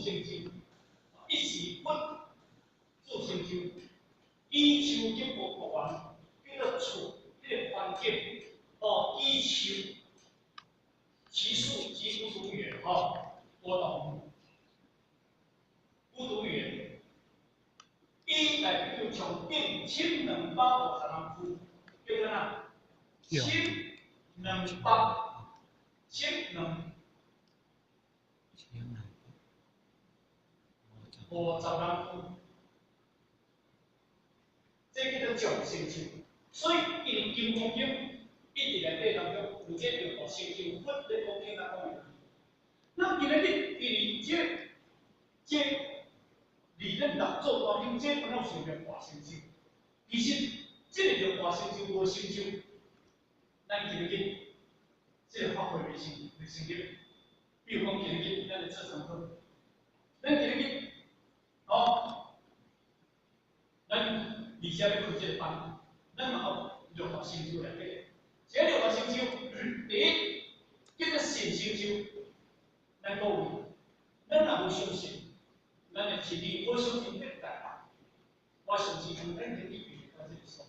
成就，一是佛自成就，以樹及無國緣，叫做處，這個環境，哦，以樹，其樹即孤獨園，吼，我懂，孤獨園，伊內底上頂千兩百五十人區，叫做哪？千兩百，千兩五十人區，這叫做眾成就。所以，伊佇金剛經一直內底當中有這六大成就，佛咧講經來講的。咱今仔日因為這理論六祖壇經，這本來是六大成就。其實，這個六大成就無成就，咱今日這個法會袂成袂成立。比如講，今日咱來做參考，咱今日哦，咱而且欲開這個班，咱嘛有六大成就內底。這六大成就，第一叫做信成就。咱各位，咱若無相信，咱的心理無相信得大。我相信講，咱今日到這個所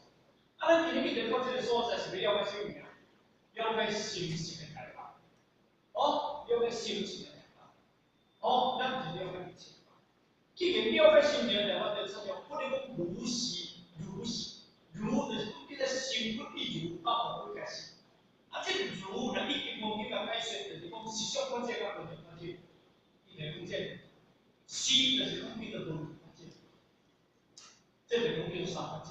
在，啊，咱今日到這個所在是欲了解啥物件？了解心性的開發。哦，了解心性的開發。哦，咱毋是了解一切。既然了解心性的開發，就參像不能講如是如是如，就是講叫做心不一如，啊，無不解釋。啊，這個如，若以金剛經來解說，就是講實相法界佮無量法界，伊就講這個，是就是講叫做無量法界，這就講叫做三法界。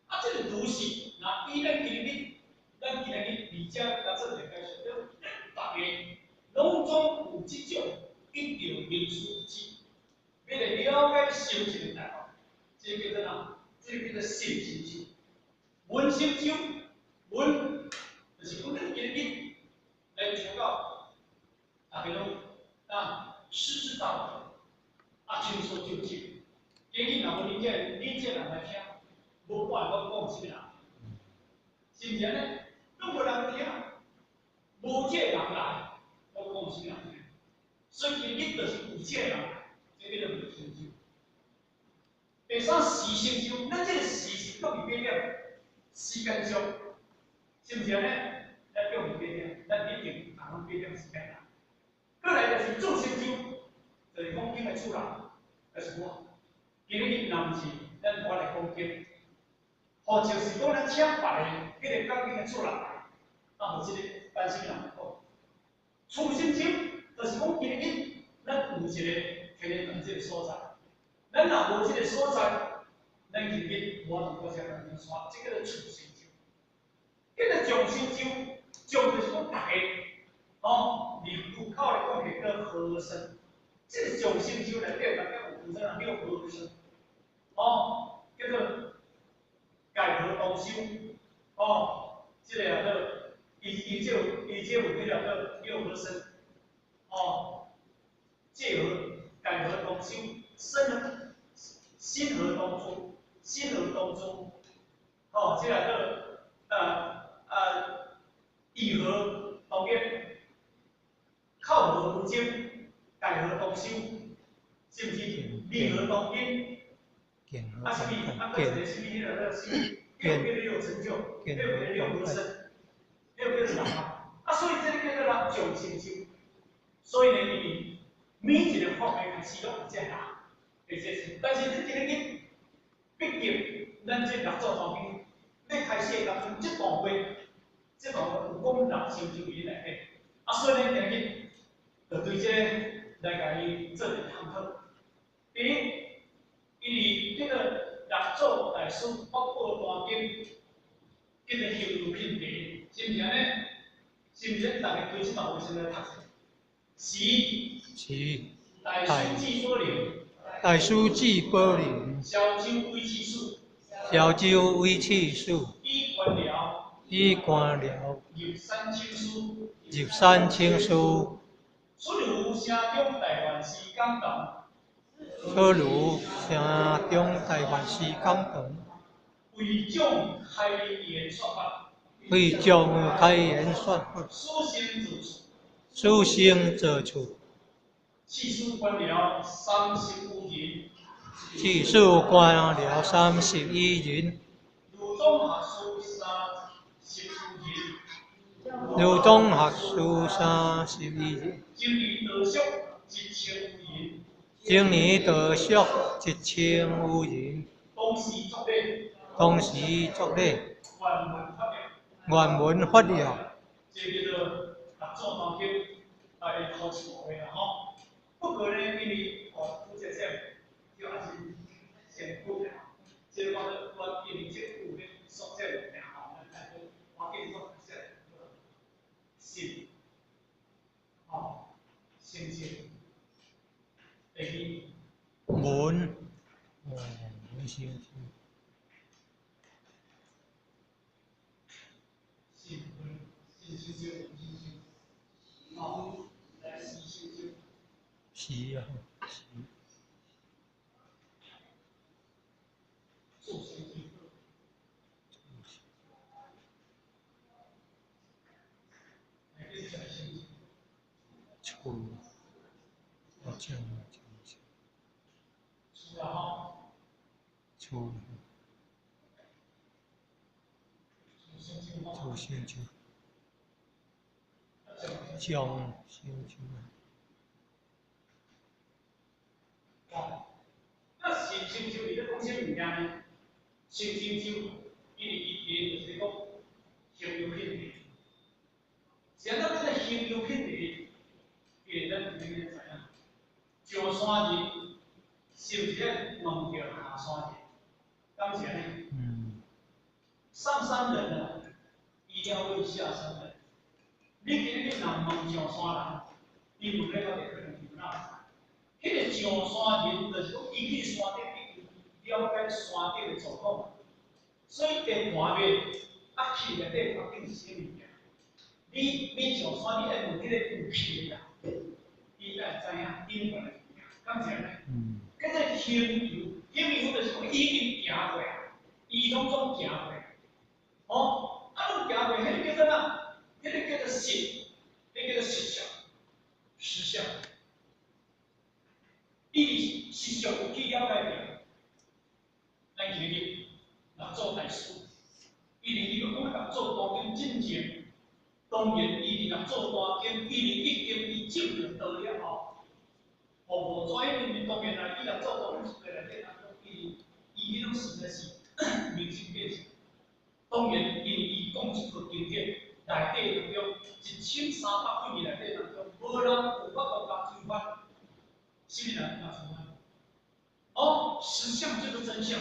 啊，這個如是，若以咱今日，咱今日佇遮來做一個解說，對，咱逐个攏總有這種一定明書之，欲來了解心性的大法，這個叫做哪？這個叫做信成就。聞成就，聞就是講咱今日來聽到，逐家攏啊，師之道，啊，聽說究竟。今日若無恁這人來聽，無半個我講啥物人，是毋是按呢？攏無人聽，無這人來，我講啥物人聽？所以今日就是有這人來，這叫做聞成就。第三時成就，咱這個時是注意幾點？時間上，是毋是按呢？咱注意幾點？咱一定共阮幾點時間來。過來就是做成就，就是講經的主人，就是我。今日若毋是咱我來講經，或者是講咱請別个彼個講經的主人來，啊，予這個班啥物人來講。處成就，就是講今日咱有一個天然堂這個所在，咱若無這個所在，咱今日無法度閣遮來演說，這叫做處成就。叫做眾成就，眾就是講逐家，哦，以入口來講，叫做和聲。這個眾成就內底，大家有有啥人叫和聲？哦，叫做解和同修，哦，這個也叫伊伊這伊這有幾個叫六和聲，哦，戒和解和同修，身心和同住，心和同住，哦，這個叫意和同一，口和無爭，解和同修，是毋是？理和同因。啊，啥物？啊，閣一個啥物？彼个啥物？彼個叫做六成就，彼個叫六和聲，彼個叫做人啊。啊，所以這個叫做人眾成就。所以呢，因為每一個法會開始攏有這人，會這成。但是你今日，畢竟咱這六祖壇經欲開始的當中，這段話，這段話有講六成就佇內底。啊，所以呢，今日就對這個來共伊做一個探討。第一，伊佇這個六祖大師法寶壇經，叫做行如品第，是毋是按呢？是毋是？逐家對這段話先來讀者。是。是。大師智寶靈。大師智寶靈。蕭州韋刺史。蕭州韋刺史。以官僚。以官僚。入山青書。入山青書。出如城中大願寺講堂。出如城中大願寺講堂。為眾開言說法。為眾開言說法。此生做處。此生做處。濟世觀了三十餘人。濟世觀了三十餘人。如總學士三十餘人。如總學士三十餘人。整年道俗一千餘人。整年道俗一千餘人。當時作禮。當時作禮。願聞法要。願聞法要。這個叫做六祖壇經，啊，頭一部分啦吼。不過呢，因為哦，拄則這就也是先講啦，這個講我因為這有咧說這物件吼，咱來我記講這信，吼，成就。第二，聞，哦，聞成就。信聞，信成就，聞成就，吼，來時成就。是啊，是。做成就。厝，哦，這樣，厝啦吼。厝。厝成就。將成就。哦，那信成就伊咧講啥物件呢？信成就，因為伊第就是講行有品德。是按怎叫做行有品德？因為咱今日知影，上山人是毋是咧問著下山人？敢是按呢？嗯。上山人啊，一定要問下山人。你今日若問上山人，伊問咧到底可能就哪會知？彼個上山人就是講，伊去山頂已經了解山頂的狀況，所以會看袂啊去內底究竟是啥物件？你上山，你愛問彼個有去的人，伊才會知影頂懸的物件，敢是按呢？嗯。叫做行遊，行遊就是講伊已經行過啊，伊攏總行過，哦，啊，攏行過，彼個叫做啥？彼個叫做實，彼個叫做實相，實相。伊實相有去了解著，咱今日六祖大師，伊連伊講六祖壇經真正，當然伊佇六祖壇經，伊連已經伊證著道了後，無無怎樣因當然啦，伊六祖壇經出來內底當中，伊伊彼種實在是明心見性。當然，因為伊講這部經典內底當中，1300幾字內底當中，無人有法度共推翻。啥物人共推翻？哦，實相就是真相，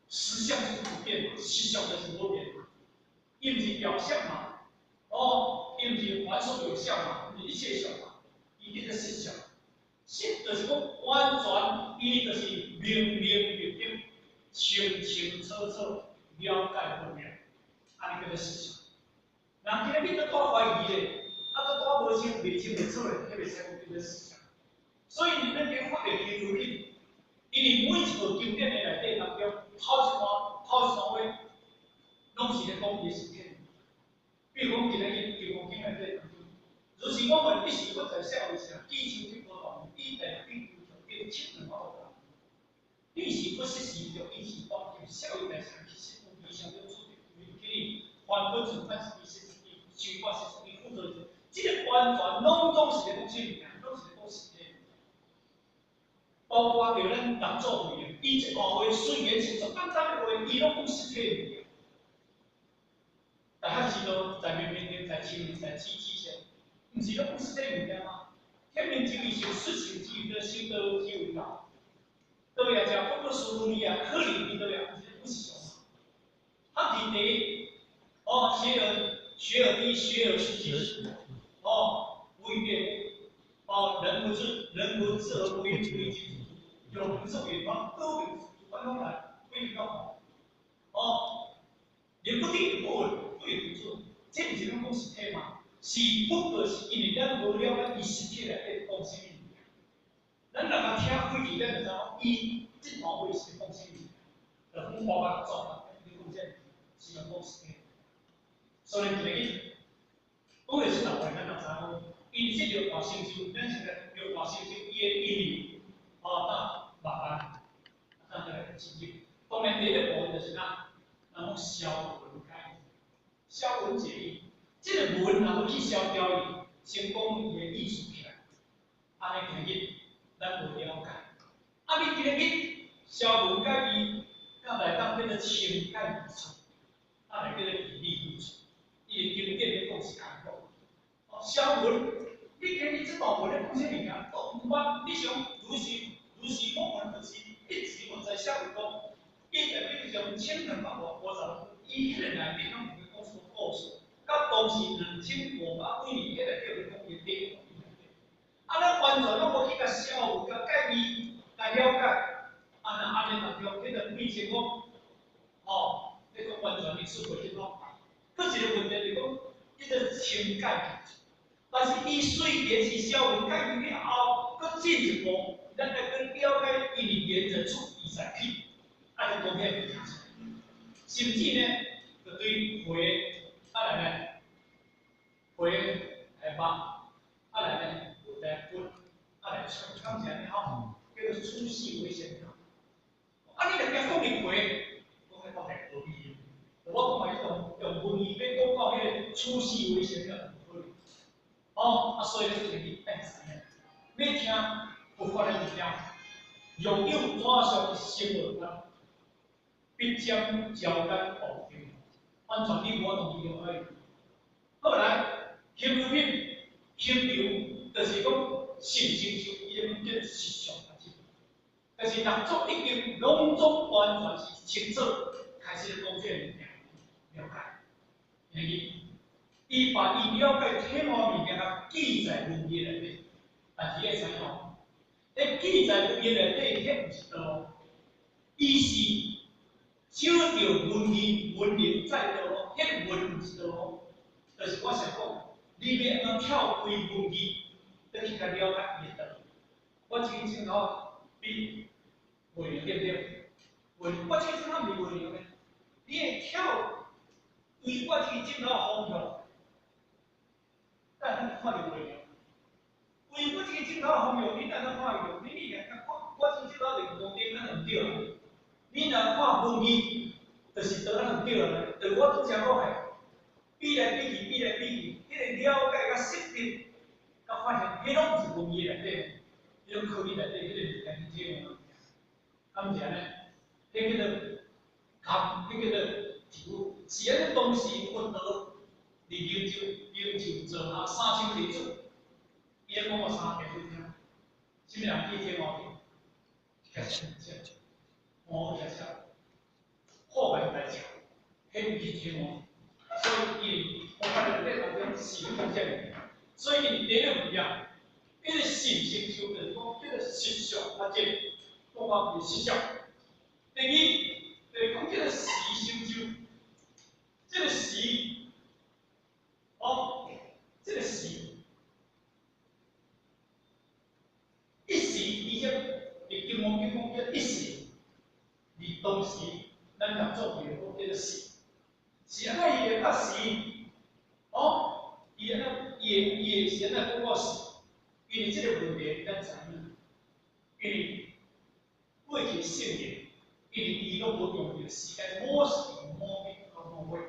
實相就是不變嘛，實相就是無變嘛，伊毋是表象嘛，哦，伊毋是凡所有相嘛，毋是一切相嘛，伊叫做實相。實就是講完全，伊就是明明白白、清清楚楚、了解分明，按呢叫做實相。人今日你閣帶懷疑咧，啊，閣帶無清未清未楚咧，彼袂使講叫做實相。所以咱講法的行有品，因為每一部經典的內底當中，頭一段、頭一段話，攏是咧講伊的實體。比如講，今日金剛經內底當中，如是我聞，彼時佛在舍衛城，比丘提婆達多，以大比丘眾七兩百多人。彼時佛說時，就彼時當就舍衛大城，其實有異相中出去，去凡佛盡法是說是修法是伊輔助者，這個完全攏總是咧講啥物件，攏是咧講實體。包括著咱六祖慧能，伊這段話雖然是足簡單的話，伊攏講實體物件。大家知道，在明明德，在清明，在智智性，毋是攏講實體物件嗎？天命之謂性，實性之謂德，修道之謂道。道也者，不過思慮啊，可能之道也，毋是講實相嗎？學而第，哦，學而學而低，學而時習之。哦，無以辨。哦，人無志，人無志而不言，不以君子。有朋自遠方，都有觀眾來，不一定到。哦，人不知不問，不以不做，這毋是攏講實體嗎？是不過是因為咱無了解伊實體內底講啥物物件。咱若共聽幾句，咱就知影伊這段話是講啥物件。就講包括做啊，你講這是講實體。所以今日講的實在話，咱就知影講，因這六大成就，咱現在六大大成就伊的意义，哦，那慢慢，啊，咱来进入。当然，第一个部分就是啥？咱讲消文解义，消文解义，这个文若无去消掉伊，先讲伊的意思起来，按呢今日咱无了解。啊，你今日消文解义，到来当变做清解义出，啊来叫做义理付出，伊的经典咧讲是共款。哦，消文，你今日这段文咧讲啥物件？都毋捌，你想如是如是我闻，就是一直我在下文讲，伊代表上千两百五十，伊彼个内底拢有讲出故事，佮当时2500几年彼个叫做讲伊典故内底。啊，咱完全拢无去共消文共解义来了解，啊，若按呢当中，彼个变成讲，哦，你讲完全历史袂去讲。阁一个问题就是讲，彼个清解，但是伊虽然是消文解义了后，阁进一步，咱来阁了解伊伫言人处伊在起，啊，就讲遐物件。甚至呢，就对回啊来呢，回来肉，啊来呢，有来骨，啊来出，敢是按呢吼？叫做出世为贤。啊，你若惊讲伊回，讲彼讲会无意义。我讲嘛，用文字欲讲到彼个出世为贤了，无可能。哦，啊，所以你就去爱知影，欲听佛法的物件，若有怎相生活观，必将招感报应，完全你无法度去了解。好来，行为品，行为就是讲性成就，伊个叫实相法则。但是六祖已经拢总完全是清楚，开始讲这个物件了解。因为伊把伊了解天华物件，共记在文字内底，但是你知影吼，彼记在文字内底，彼毋是道，伊是少著文字文明再道路，彼文毋是道路，就是我想讲，你欲按怎跳开文字，你去共了解伊的道。我这支镜头比袂对不对？袂，我这支镜头毋是袂用的，你会跳对我这支镜头的方向，等下看著袂用。对我这支镜头的方向，你等下看著，你若看我这支镜头伫黄顶，咱就毋对啦。你若看文字，就是倒咱毋对啦。就是我拄才讲的，比来比去，比来比去，彼个了解佮识别、佮发现，彼拢毋是文字内底，彼种科技内底彼个物件去体验。敢毋是按呢？彼叫做含，彼叫做体悟。是按呢当时佛陀伫灵鹫灵鹫座下3000弟子，伊咧讲予三弟子听，啥物人去天王殿？哦，也是，破坏代志，彼去天王，所以伊我看内底当中是讲这个，所以伊第一个物件，彼个信成就就是讲叫做实相法则，讲法是实相。第二，就是讲叫做时成就，这个时，哦，这个时，一时伊这伫金刚经讲叫一时。伫当时，咱六祖讲叫做时，是按怎伊会甲时？哦，伊按怎伊会是按怎讲到时？因为这个问题咱知影，因为过去圣人，因为伊拢无用著时间，某时某日某月。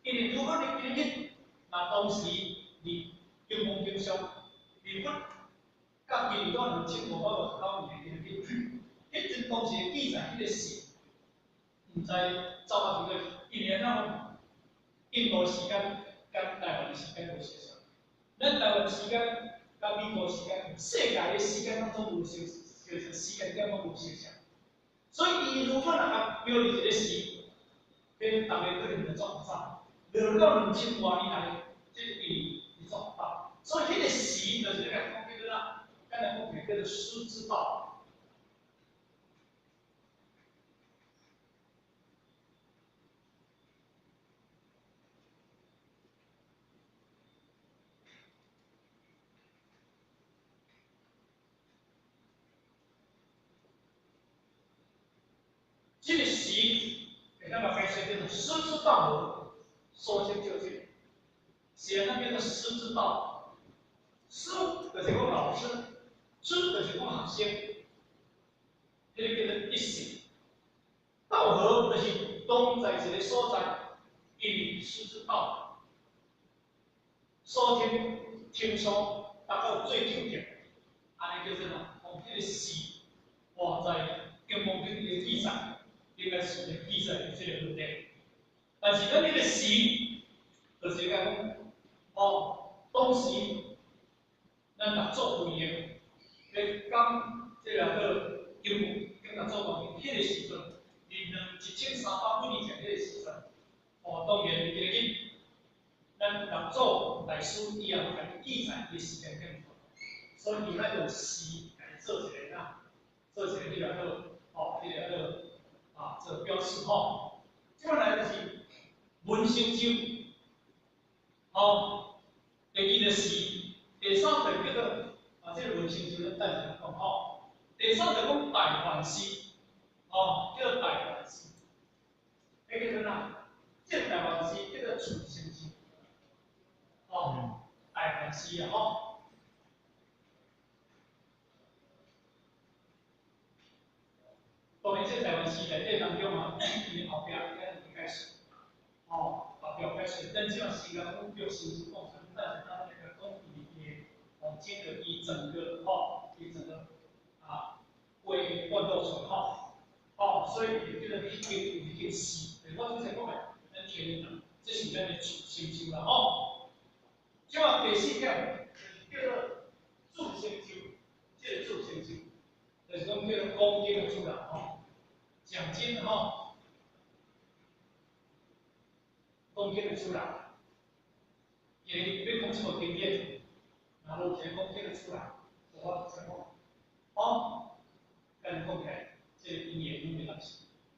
因为如果你今日若当时伫金刚经上，伫佛佮今日到2559年的今日。彼阵当时的记载，彼个时，毋知走到佗去，因为安怎印度时间佮台湾时间无相仝，咱台湾时间佮美国时间，世界的时间拢总无相，就是时间点拢无相仝。所以伊如果若共标伫一个时，彼逐个可能就做毋早，落到2000外年来，这伊伊做毋到。所以彼个时就是咧讲叫做啥？简单讲叫做时之道。这个时，会当共解释叫做时之道无，所成就这，是按怎叫做师之道？师就是讲老师，師就是講學生，彼个叫做一時。道河就是當在一个所在，因為師之道，所聽聽說達到最究竟，按呢叫做啥？講彼個時，哇，在經文經的記載，應該是咧記載這个問題。但是咱彼個時，就是講，哦，當時咱六祖慧能咧講這个經文，經六祖講，彼個時陣，伫1300幾年前彼個時陣，哦，當然今日咱六祖大師伊也有共伊記載伊時間變化，所以伊愛用時來做一个啥，做一个彼个哦，彼个啊，做表示吼。這擺來就是文成就，吼，第二個時，第三個叫做啊，這個文成就咱等下講吼。第三就講大梵寺，吼，叫做大梵寺，彼叫做啥？這個大梵寺叫做處成就，吼，大梵寺啊吼。當然，這個大梵寺內底當中啊，伊後壁咱會解釋，吼，後壁解釋。咱這擺時間阮著先講，所以等下咱來講伊的哦，整個伊整個吼，伊整個啊，規段落出來吼，哦，所以伊叫做彼間有彼間寺，就是我拄才講的，咱天堂，這是咱的成就啦吼。這擺第四點就是叫做住成就，這個住成就，就是講叫做講經的主人吼。講經吼，講經的主人，伊欲講這部經典，若無一个講經的主人，無法度講。哦，敢若講起來，這個因緣攏袂當成，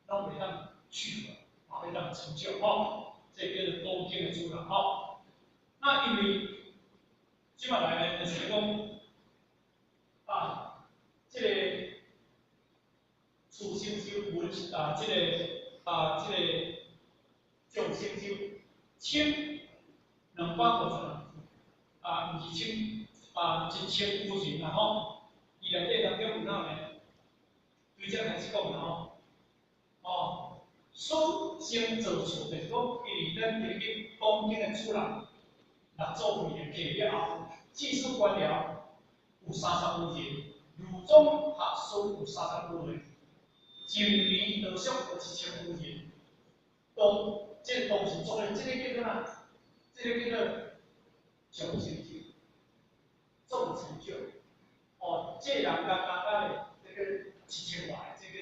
攏袂當聚合，嘛袂當成就吼。這個叫做講經的主人吼。那因為這擺來呢，就是講啊，這個。處成就文啊，這個啊，這個眾成就1250人啊，毋是千啊，1000餘人啦吼。伊內底當中有哪呢？對這開始講啦吼。哦，師先做處，就是講，因為咱今日講經的主人，六祖慧能去了後，技術官僚有30餘人，儒宗學師有30餘人。淨年道俗有1000餘人，當這個當時做的，這個叫做啥？這個叫做眾成就，眾成就。哦，這個人加加加咧，這個1000外，這個，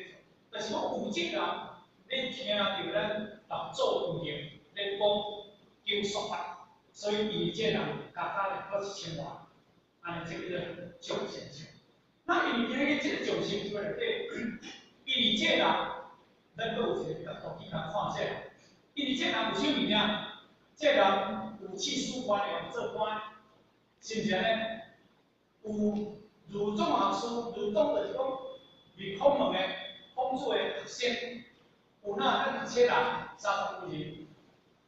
但是講有這個人，咧聽著咱六祖慧能咧講經說法，所以伊這個人加加咧閣1000外，按呢這個叫做眾成就。那因為今日這個眾成就內底。因為這個人，咱閣有一個角度去共看這個。因為這個人有啥物件？這個人有刺史官僚做官，是毋是按呢？有儒宗學師，儒宗就是講入孔門的孔子的學生。有哪咱讀冊人30餘人，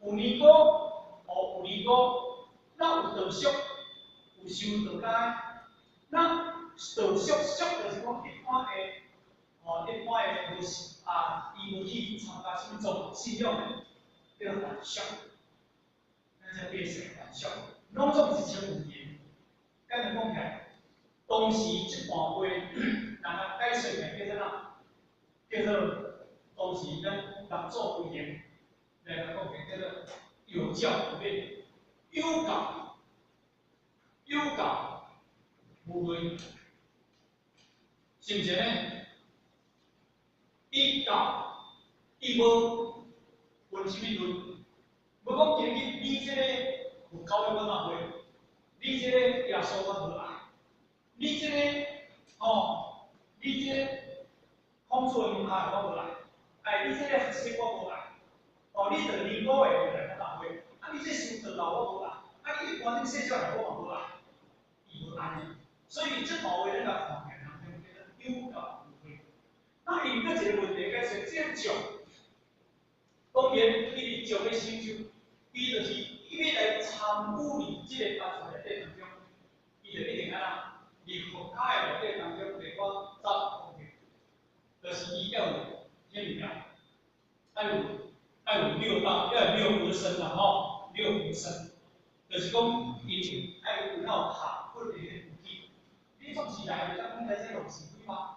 有尼姑，哦有尼姑，那有道俗，有修道家的。那道俗俗就是講一般的。哦，一般的無是啊，伊無去參加啥物宗信仰的，叫做還俗，咱這百姓還俗，攏總1000餘人。敢若講起來，當時這段話，人啊解釋起來叫做啥？叫做當時咱六祖慧能來講起來叫做有教無類，有教有教無類，是毋是呢？伊教伊無分啥物類，無講今日你這個佛教的我哪會，你這個耶穌我無愛，你這個吼，你這個孔子的門派我無愛，哎，你這個學生我無愛，哦，你做尼姑的來我哪會，啊，你這修道的我無愛，啊，你一般恁細小的我嘛無愛，伊無按呢，所以這段話咱來看起來，人叫做有教無類。那因閣一個問題解釋，這個眾，當然伊佇眾的成就，伊就是伊欲來參與佇這個大事內底當中，伊就一定按怎，佇佛教的內底六和身，就是講𪜶愛有那下佛的彼個根基。你總是來袂當講來遮弄是非嗎？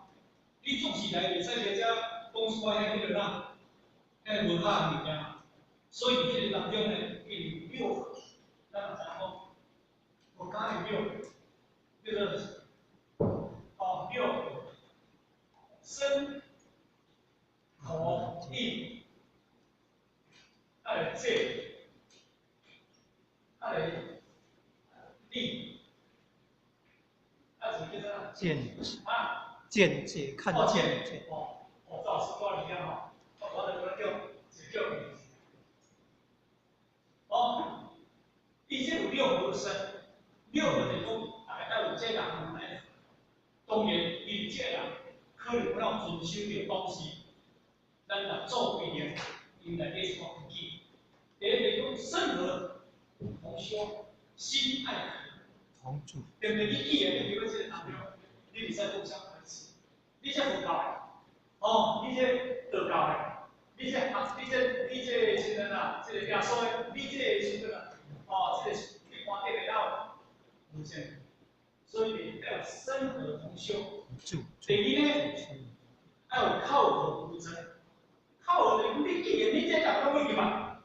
你總是來袂使來遮講出來遐彼個啦，遐無效的物件。所以佇這个當中呢，伊有六和，咱嘛知影講，佛教的六和，叫做哦六和，身、口、意，啊來戒，啊來定，啊是叫啥？見啊，見解看哦見解，哦，哦，趙老師掛你啊吼，我就叫一叫名字。哦，伊這有六和身，六和就是講，大家愛有這人來，當然，伊這人可能有遵守著當時咱六祖規定，𪜶內底什麼規矩。第一就是講身和同修，心愛和，同住，對不對？你既然你佇這個當中，你袂使互相排斥。你這佛教的，哦，你這道教的，你這學，你這時陣啊，這個耶穌的，你這個時陣啊，哦，這個你看得袂到，無正。所以你要有身和同修。住。第二呢，愛有口和無爭。口和就是講，你既然你這人攏會入來，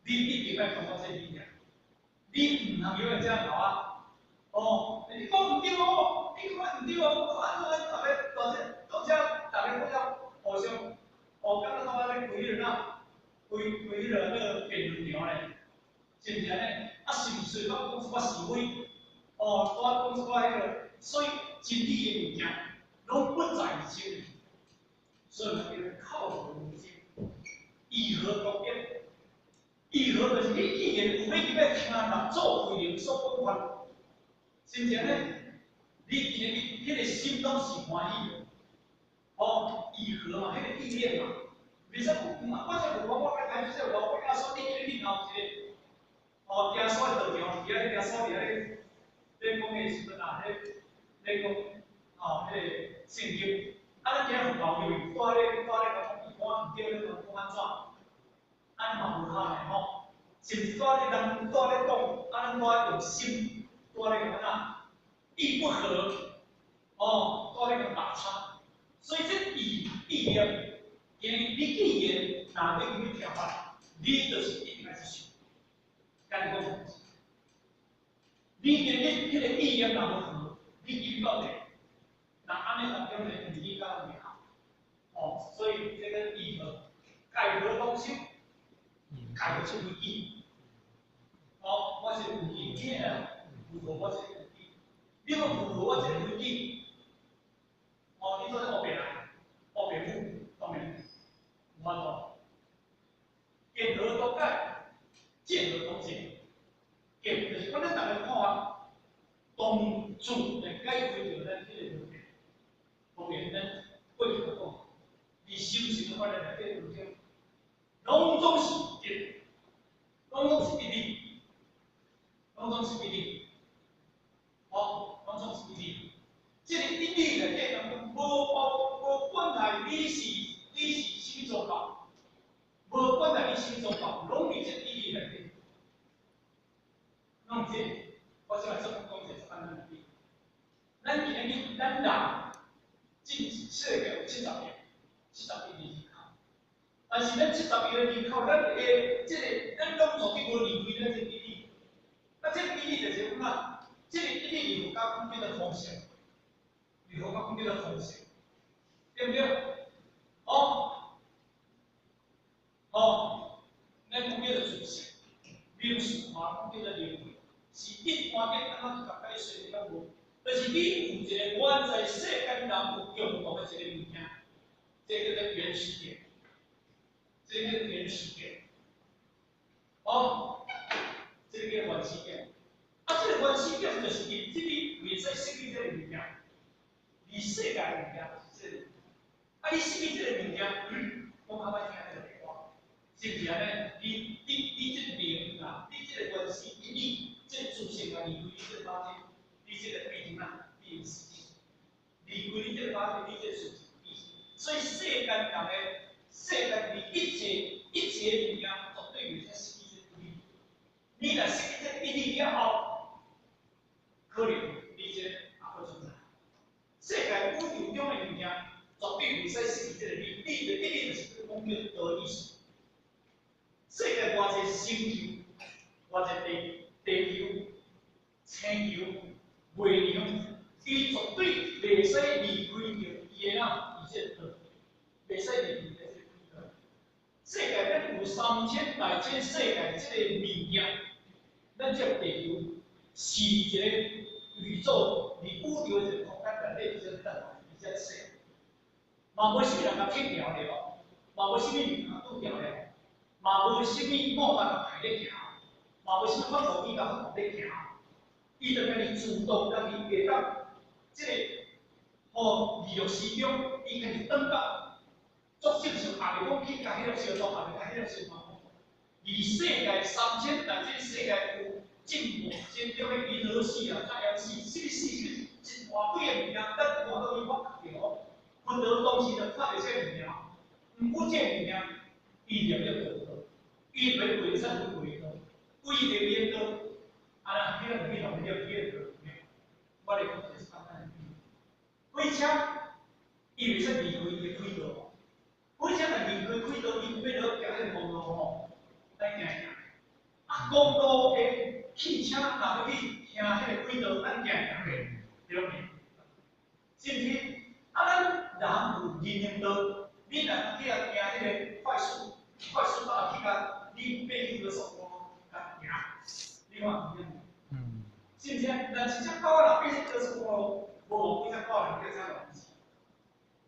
你一定愛感覺這理念，你毋通用來這樣搞啊！哦，你講毋對哦，你講毋對哦，我按怎逐个大家大家逐个互相互相，哦，感覺感覺咧規彼個哪，規規彼個那個辯論場咧，是毋是按呢？啊，是毋是講講一寡是非？哦，我講一寡彼個，所以真理的物件，攏不在真，所以叫做口和無爭，意和同一。意和就是你既然有欲入來聽六祖慧能所講法，是毋是按呢？你今日彼個心攏是歡喜的，哦，意和嘛，彼個意念嘛，袂使講，我這無我來開始這無我耶穌，你今日你後一個，哦，耶穌的道場，佇遐耶穌佇遐咧咧講的時陣啊，咧咧講，哦，彼個聖經，啊，咱今日佛教因為蹛咧蹛咧講，伊講毋對，你講講按怎？按呢嘛無效的吼，是毋是蹛咧人蹛咧講，啊，咱蹛用心蹛咧講怎？意不合，哦，蹛咧共打叉，所以這意意念，因為你既然若欲入去聽法，你就是一定愛接受，敢若講，你今日彼個意念若無合，你入去到底，若按呢當中咧，毋去到袂合，哦，所以這個意和，解和同修。解就是規矩，哦，我這個規矩，你會符合我這個規矩，你欲符合我這個規矩，哦，你做這烏白來，烏白母，當然無法度。見和同解，見和同解，見就是講咱逐个看法，同住來解決著咱這個問題。當然，咱過去來講，佇修行的法內底當中，攏總是一，攏總是一理，攏總是一理，哦，攏總是一理。這個一理內底當中，無包無管係你是啥物宗教，無管係你啥物宗教，攏佇這個一理內底。攏這個，我這擺總講一個簡單的例。咱今日咱人，進世界有70億，70億人口。但是咱70億個人口，咱的這個，咱攏絕對無離開咱這個一理。啊，這個一理就是講啊，這個一理佛教講叫做空性，佛教講叫做空性，對毋對？哦，哦，咱講叫做自性，名詞嘛講叫做靈魂，是一般的按怎去共解釋你敢無？就是你有一個原在世間人有共同的一個物件，這個叫做原始點。這個原始點，哦，這個叫原始點。啊，這個原始點就是因這個袂使失去這個物件，佇世界的物件是這個。啊，你失去這個物件，講較歹聽這個話，是毋是按呢？你這個靈啊，你這個原始一理，這個自性啊，離開你這個肉體，你這個變成啊，你有死離開你這個肉體，你這個自性意思。所以世間人的。世間裡一切一切物件，絕對袂使失去這個規律。你若失去這個一理了後，可能你這也閣存在。世界宇宙中的物件，絕對袂使失去這個理，理的一理就是講叫道意思。世界偌濟星球，偌濟地球、星球、月亮，伊絕對袂使離開著伊的啊，伊這個道，袂使離開這個軌道。世界咱有三千大千世界這個物件，咱這個地球是一個宇宙，佇宇宙的一個空間內底這個等，而且細，嘛無啥物人共鐵牢了，嘛無啥物物件拄牢了，嘛無啥物魔法共抬咧行，嘛無啥物發動機共發動咧行，伊就家己自動家己會當這個吼二六時鐘，伊家己轉到足正常，也袂講去共彼個相撞，也袂共彼個相撞。而世界三千大千世界有進步先進的銀河系啊、太陽系，啥物系啥物一大堆的物件，咱無法度去發覺著。佛陀當時就看著這個物件，毋過這個物件，伊就要得道，伊袂袂使去過道，規個變道，啊，彼個去同伊去個道，我來講一個簡單的比喻，火車伊袂使離開伊的軌道，火車若離開軌道，伊欲落行彼個公路吼，來行行。啊，公路的汽車若欲去行彼個軌道，咱行行的，對毋？是毋是？啊，咱人有人行道，你若去遐行彼個快速道去共你爬去高速公路共行，你看有影無？是毋是？若一隻狗若爬去高速公路，無幾隻狗人叫啥名字？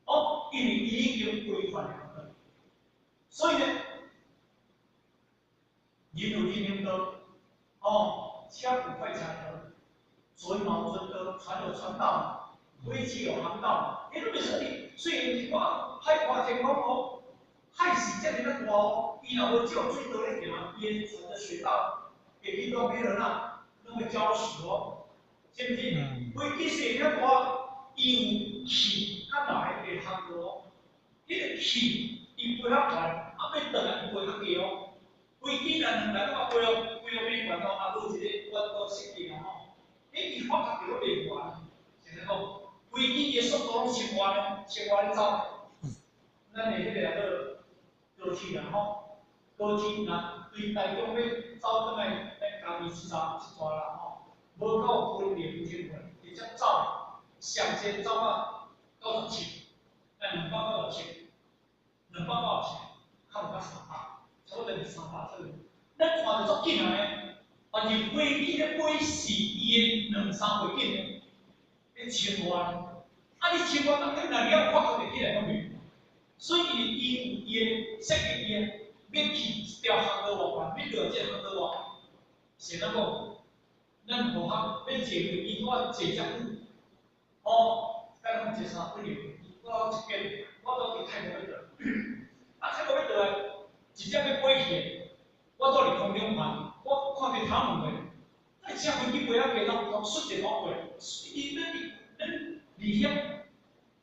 哦，因為伊已經規範了，所以呢，人有人行道，哦，車有快車道，船嘛有船道，船有船道，飛機有航道，彼攏袂使去。雖然是講海闊天空哦，海是遮爾仔大哦，伊若無照水道咧行，伊的船的水道會去到彼落哪，攏會礁石哦，是毋是？飛機雖然遐大，伊有去佮來的航路哦，彼個去伊飛較懸，啊欲轉來伊飛較低哦。飛機若兩來感覺飛予飛予變懸哦，啊，佫有一個彎道設計啊吼，彼伊發覺著攏袂懸，是按怎講？飛機的速度攏千外呢，千外咧走。咱的彼個叫做高鐵啦吼，高鐵若對台中欲走轉來咱嘉義這站這段啦吼，無到雲林天份，直接走，上濟走到97，咱297，297，較無到300，差不多是300左右。咱看著足緊啊呢，但是飛機咧飛是伊的兩三倍緊呢，咧千外，啊你千外當你若了發覺會起來攏袂。所以伊有伊的設計伊的，欲去一條航道偌懸，欲落這個航道偌懸，是按怎講？咱無法欲坐飛機，我坐遮久，哦，敢講坐三幾日，我一間，我都佇泰國欲轉，啊泰國欲轉來，一隻欲飛去的，我住佇空中辦，我看著頭毛的，那車飛機飛啊低，攏瞬間我過來，伊咱佇咱離遐。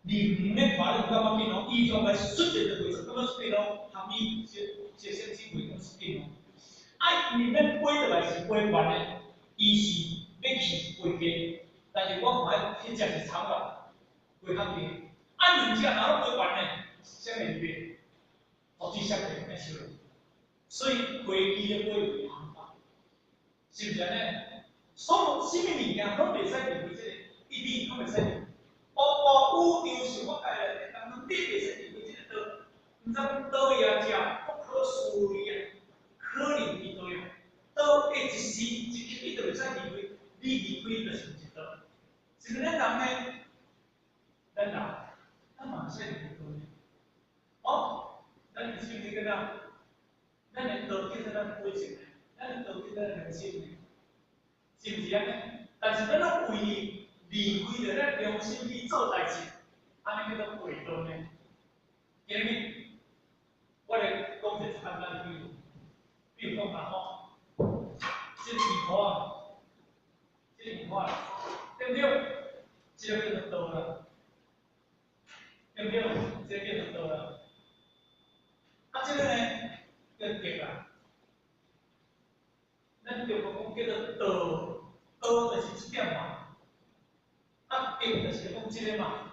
離遠咧看，你有感覺緊哦，伊就來瞬間就袂感覺出緊哦，含伊直直升機袂感覺出緊哦。啊，因為咱飛落來是飛懸的，伊是欲去飛低，但是我看彼隻是長的，飛較低。啊，兩隻若攏飛懸的，啥物入去？絕對設計變小。所以飛機咧飛袂航道，是毋是按呢？所有啥物物件攏袂使離開這個，一定攏袂使離。包括宇宙是我家內底當中，你袂使離開這個道，毋知講道也正不可思議啊，可能伊道啊，道的一時一刻你就袂使離開，你離開就是毋是道。是毋是咱人呢？咱人，咱嘛會使離開道呢？哦，咱是毋是個哪？咱的道叫做咱本性，咱的道叫做咱良心呢？是毋是按呢？但是咱攏為離開著咱良心去做代誌，按呢叫做背道呢？今日我來講一個簡單的比喻，比如講啊吼，這個棉花啊，這個棉花，對毋對？這個叫做道啦，對毋對？這個叫做道啦。啊，這個呢叫德啦。咱中國道就是這點嘛，啊德就是講這个嘛，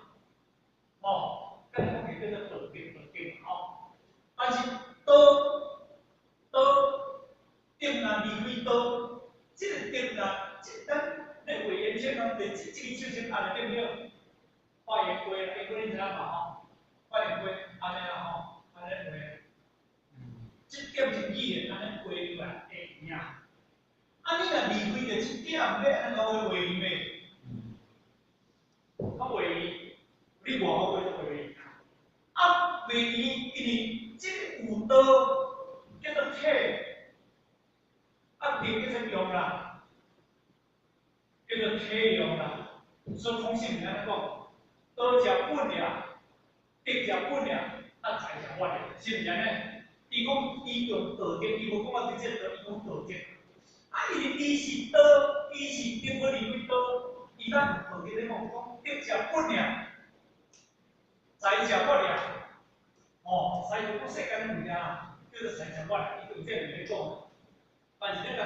吼，咱講的叫做道德道德吼，但是道道德若離開道，這个德若這咱咧畫圓圈人就這這個手先按對毋對？畫圓規，圓規你知影嘛吼？畫圓規，按呢啦吼，按呢畫。這點是語言按呢畫出來會贏。啊，你若離開著這點，欲按怎講畫圓袂？較畫圓，你外好畫都畫袂圓。啊，袂圓，因為這个有道叫做體，啊德叫做用啦，叫做體用啦。所以空性是按呢講，道者本也，德者本也，啊財者法也，是毋是按呢？伊講伊用道德，伊無講我直接道，伊講道德。啊，因為伊是道，伊是德無離開道，伊咱道德咧講，講德者本也，財者法也。哦，財就講世間的物件，叫做財者法也，伊用這個來講。但是咱若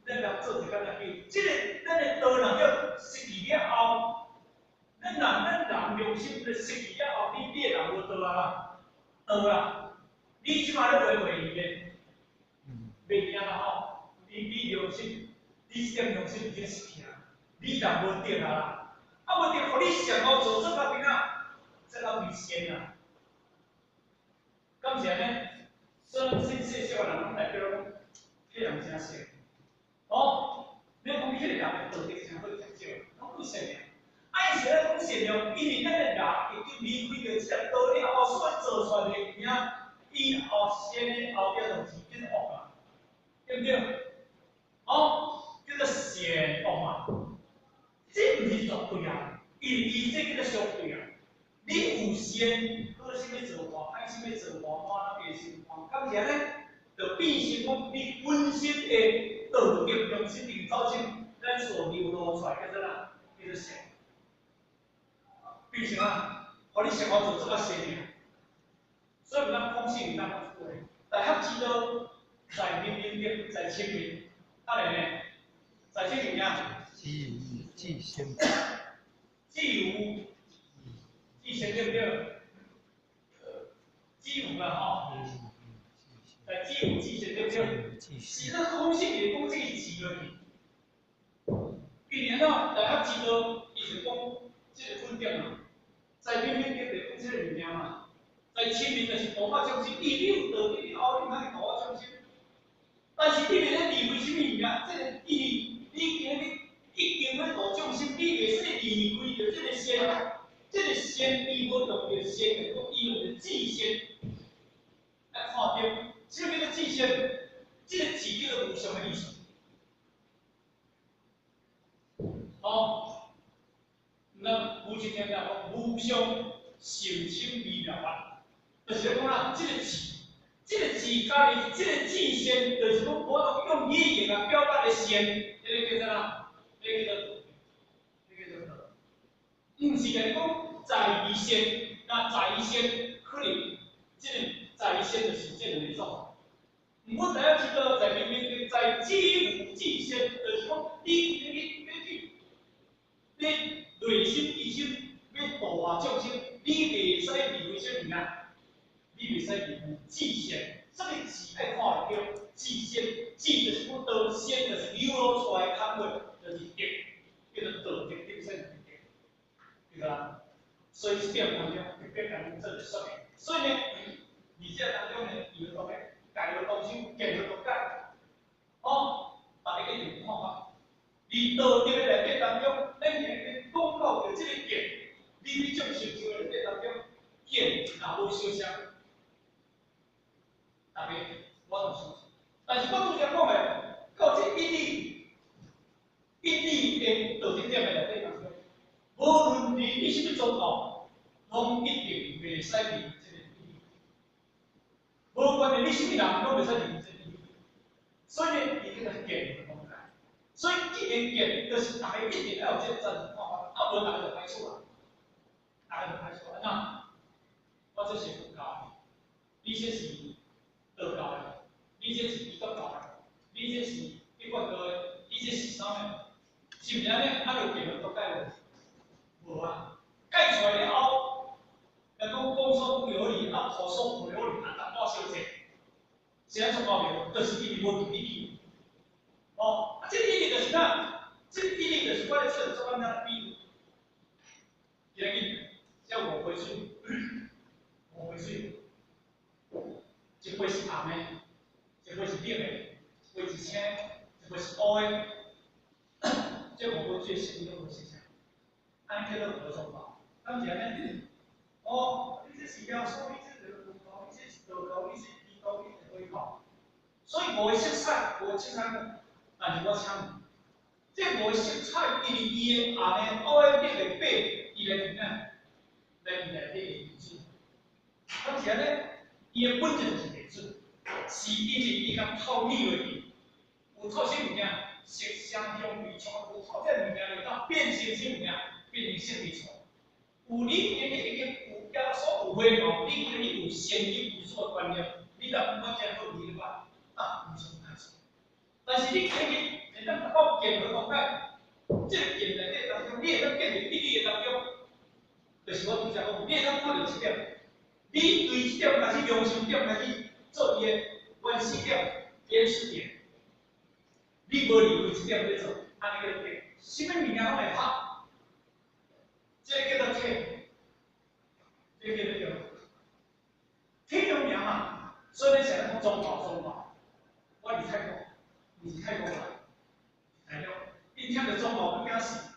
咱若做一工來記，這個咱的道若叫失去了後，咱人良心咧失去了後，你的人無道啊啦，道啦，你這擺咧畫袂圓的，袂贏啦吼。你良心，你這點良心已經失去啊，你人無德啊啦，啊無德，予你上好做做較邊啊，這較危險啊。敢是按呢？所以咱信世俗的人攏代表講，彼人誠善。哦，你講彼個人的道德誠好，誠少，攏夠善良。啊，伊是咧講善良，因為咱的人已經離開著這個道了後，所做出來的物件，伊後善的後壁就是變惡啊，對毋對？哦，叫做善惡嘛。這毋是絕對啊，因為伊這叫做相對啊。你有善，好心欲做善，歹心欲做壞，看咱加心看，敢是按呢？就變成講你本身的道德良心定走出，咱所流露出來叫做啥？叫做善。變成啊，予你生活做這麼善爾。所以咱空性咱講一句話，大俠之道，在明明德，在親民。啊咧呢？在啥物件？止於至善。止於至善對毋對？止有啦吼。在止於至善對毋對？是咱空性是講這個字落去。今年啊，大俠之道，伊是講這個品德嘛，在明明德就講這個物件嘛，在親民就是度化眾生，伊你有道德以後，你毋通去度化眾生。但是你袂咧離開啥物物件？這個因為你今日已經欲度眾生，你袂使離開著這個善，這個善伊無用著善，就講伊用著至善來看著，啥物叫做至善？這個字叫做無上的意思。哦，那無一定講無上甚深微妙法，就是咧講啦，這個字。這個字家己，這個至善，就是講我用語言來表達的善，這個叫做啥？這個叫做，這個叫做，毋是共你講在於善，那在於善可能，這個在於善就是這兩個所在。毋過知影知道在明明在止於至善，就是講你你你去，你內心其實欲度化眾生，你袂使離開啥物件？你袂使離開至善，啥物字愛看會著？至善，至就是講道，善就是流露出來的工作，就是德，叫做道德本身就是德，對吧？所以這點當中特別共恁做一個說明。所以呢，二者當中呢，伊有當個解藥當修，見藥當解，哦，大家一定有看法。佇道德的內底當中，咱今日講到著這個見，你佇眾生的內底當中，見若無相像。大家我都相信，但是我拄才講的，到這一理，一理的道德點的內底當中，無論你你啥物宗教，攏一定袂使離這個一理。無關係你啥物人，攏袂使離這個一理。所以呢，伊叫做見講解。所以既然見，就是大家一定要有這個真實看法，啊無大家就歹處啊，大家就歹處啊。那我這是佛教的，你這是道教的，你這是基督教的，你這是一貫道的，你這是啥物？是毋是按呢？啊，就見到都解無？無啊，解出來了後，人講公說公有理，啊婆說婆有理，啊淡薄小者，是按怎講袂？就是因為無義理。哦，啊，這個義理就是啥？這個義理就是我咧做做簡單比喻。今日這五杯水，五杯水，一杯是紅的，一杯是綠的，一杯是青的，一杯是烏的。這五杯水色攏無相像，按呢叫做無宗教，敢是按呢？哦，你這是耶穌，你這是佛教，你這是道教，你是基督，你是回教。所以五个色彩，五个色彩，但是我請問，這五個色彩，因為伊的紅的、烏的、綠的、白，伊來怎樣？來伊內底的原子，敢是按呢？伊的本質就是電子，是因為伊共透氣落去，有透啥物件？色聲香味觸，有透這物件落到變成啥物件？變成色味觸。有你今日已經有耶穌有回頭，你今日有先入為主的觀念，你就感覺這好味了吧？啊，非常開心。但是你今日會當達到見和講解，這個見內底當中，你會當建立義理的當中，就是我拄才講，你會當看著這點，你對這點開始中心點開始做伊的原始點、原始點，你無離開這點咧做，按呢叫做見，啥物物件攏會拍，這個叫做體，這個叫做體有名嘛，所以咱成日講宗教宗教，我佇泰國，毋是泰國來，台中，𪜶聽著宗教，阮驚死。